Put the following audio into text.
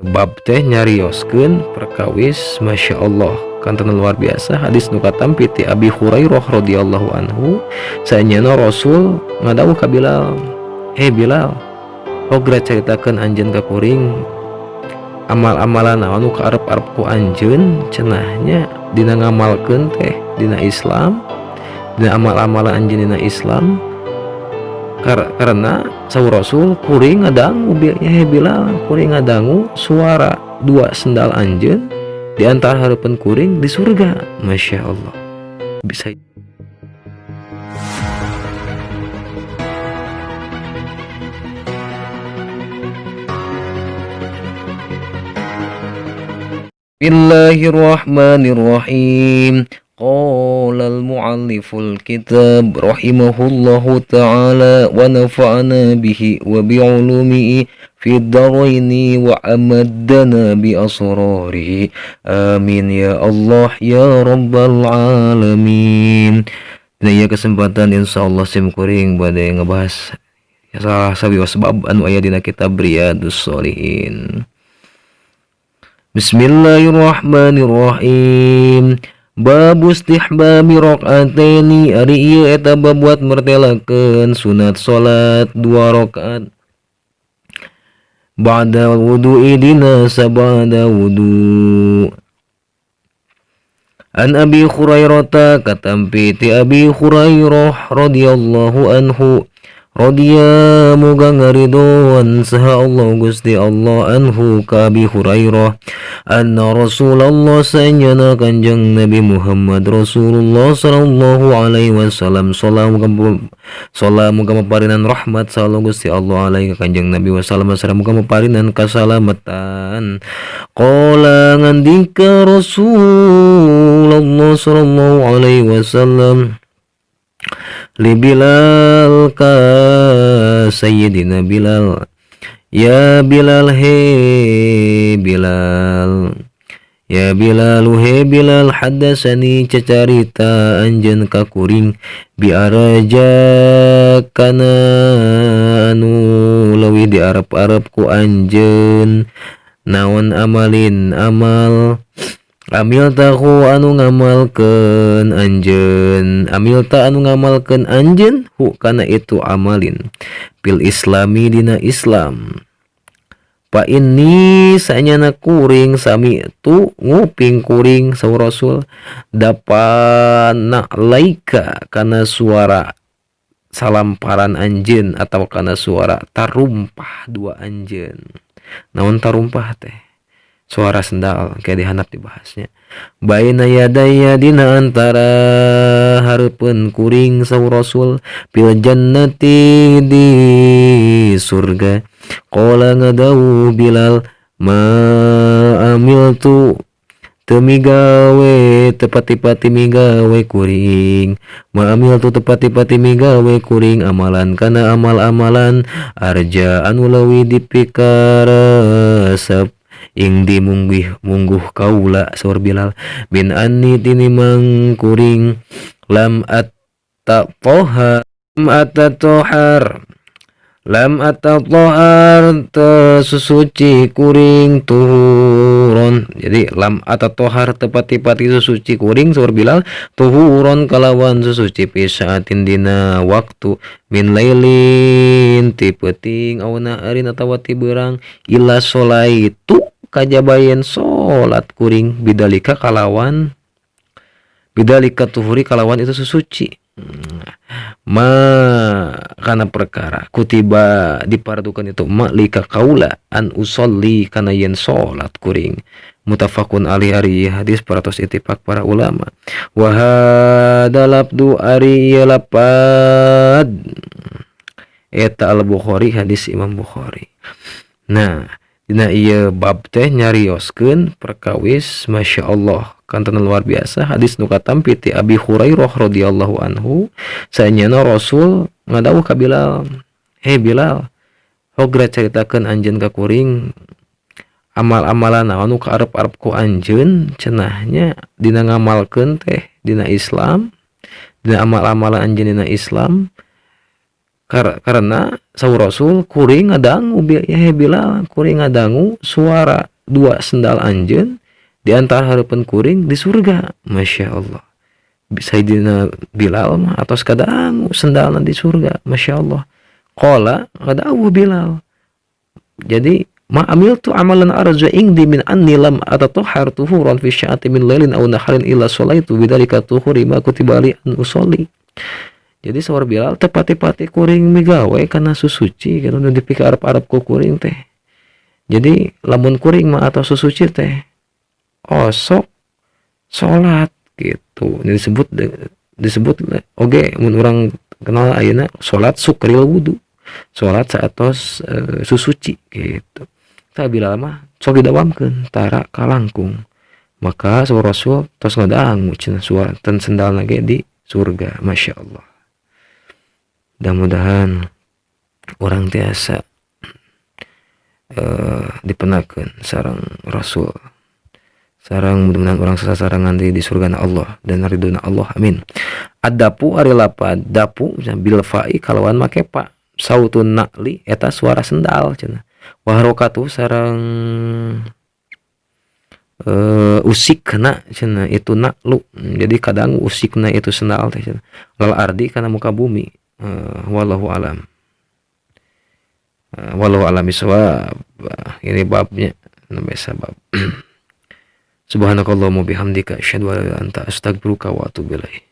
Bab teh nyarioskeun perkawis, Masya Allah, kantenan luar biasa. Hadis nu katampi ti Abi Hurairah radhiyallahu anhu, saenyana Rasul ngadawuh ka Bilal, "Hei Bilal, hogra caritakeun anjeun ka kuring amal-amalan naon nu kaarep-arep ku anjeun cenah nya dina ngamalkeun teh dina Islam, dina amal-amalan anjeun dina Islam." Karena saur Rasul, kuring ngadangu, ya Bilal, kuring ngadangu suara dua sendal anjeun di antara hareupeun kuring di surga. Masya Allah, bisa. Bismillahirrahmanirrahim. Qala al-mu'alliful kitab rahimahullahu ta'ala wa nafa'ana bihi wa bi'ulumihi fid dharaini wa amaddana bi asrarihi. Amin ya Allah ya rabbal alamin. Dina ieu kesempatan, insyaallah sim kuring bade ngebahas salah sawios bab anu aya dina kitab Riyadhus Shalihin. Bismillahirrahmanirrahim. Bab istihbabi rakaataini, ari ieu eta bab buat mertelakeun sunat salat dua rakaat, ba'da wudu'i, dina sabada wudu. An Abi Hurairah, katampi ti Abi Hurairah radhiyallahu anhu, radiya muga ngaridoan saha Allah Gusti Allah anhu ka Abi Hurairah, anna Rasulullah, sanyana Kanjeng Nabi Muhammad Rasulullah sallallahu alaihi wasallam, salam muga maparinan rahmat sallallahu Gusti Allah alaihi ka Kanjeng Nabi wasallam sareng muga maparinan kasalamatan, qala ngandika Rasulullah sallallahu alaihi wasallam li Bilal, ka Sayyidina Bilal, "Ya Bilal, he Bilal, ya Bilal, he Bilal, haddatsani, cacarita anjeun ka kuring, bi arja, kana anu leuwih diarep-arep ku anjeun, naon, amalin, amal, amil tahu, anu ngamalkeun anjeun, amilta, anu ngamalkeun anjeun, hu, kana itu amalin, fil islami, dina Islam. Fa inni, sanyana kuring, sami'tu, nguping kuring," saur Rasul, "daffa na'laika, kana suara salamparan anjeun atau kana suara tarumpah dua anjeun." Naon tarumpah teh? Suara sendal, kayak dihandap dibahasnya. "Baina yadaya, dina antara hareupeun kuring," saur Rasul, "fil jannati, di surga." Qala, ngadawuh Bilal, "Ma amiltu, teu migawe, teu pati-pati migawe kuring, ma amiltu, teu pati-pati migawe kuring, amalan, kana amal-amalan, arja, anu leuwih dipikaresep ing di mungguh mungguh kaula," saur Bilal, "min anni, tinimang kuring, lam attatoha, lam atatohar, lam atatohar, teu susuci kuring, tuhuron." Jadi lam atatohar, teu pati-pati susuci kuring, saur Bilal, tuhuron, kalawan susuci, fi saatin, dina waktu, min lailin, ti peuting, aw naharin, atawa ti beurang, illa sholaitu, kajaba yen salat kuring, bidalika, kalawan, bidalika tuhuri, kalawan itu susuci, ma, kana perkara, kutiba, dipardukan itu ma, li ka kaula, an usolli, kana yen salat kuring. Muttafaqun alaih, ari hadis paratos ittifaq para ulama. Wa hadzal lafdu, ari ieu lapad eta, al Bukhari, hadis Imam Bukhari. Nah, dina ieu bab teh nyarioskeun perkawis, Masya Allah, kantenan luar biasa. Hadis nu katampi ti Abi Hurairah radhiyallahu anhu, sanyana Rasul ngadawuh ka Bilal, "Hei Bilal, hogra caritakeun anjeun ka kuring amal-amalan naon nu kaarep-arep ku anjeun cenah nya dina ngamalkeun teh dina Islam, dina amal-amalan anjeun dina Islam." Karena saur Rasul, kuring ngadangu, ya Bilal, kuring ngadangu suara dua sendal anjeun di antara hareupeun kuring di surga. Masya Allah, Sayyidina Bilal mah atos kadangu sendalna di surga. Masya Allah. Qala, kadawuh Bilal, jadi ma amiltu amalan arju indi min anni lam atatahhar tuhuran fi sya'ati min lailin aw naharin illa sholaitu bidzalika tuhuri ma kutiba li an usolli. Jadi saur Bilal, teu pati-pati kuring migawe kana susuci gitu nu dipikaarep-arep ku kuring teh. Jadi lamun kuring mah atos susuci teh osok salat gitu. Ini disebut disebut oge mun urang kenal ayeuna salat sukril wudu, salat saatos susuci gitu. Tah, Bilal mah sok didawamkeun tara kalangkung. Maka saur Rasul tos ngadangu cenah suara ten sendalna ge di surga. Masya Allah. Mudah-mudahan urang tiasa dipenakkeun sareng Rasul, sareng mudah-mudahan urang sasarengan di surga Allah dan ridhona Allah, amin. Ad-daf'u, ari lapad daf'u, bil fa'i kalawan make fa, sautun na'li eta suara sendal cenah, wa harakatu sareng usikna cenah itu na'lu. Jadi kadang usikna itu sendal teh cenah lal ardi kana muka bumi. Wallahu alam, wallahu alam bisawab. Ini babnya namanya sabab. Subhanakallahumma bihamdika, asyhadu an la ilaha illa anta, astaghfiruka wa atubu ilaik.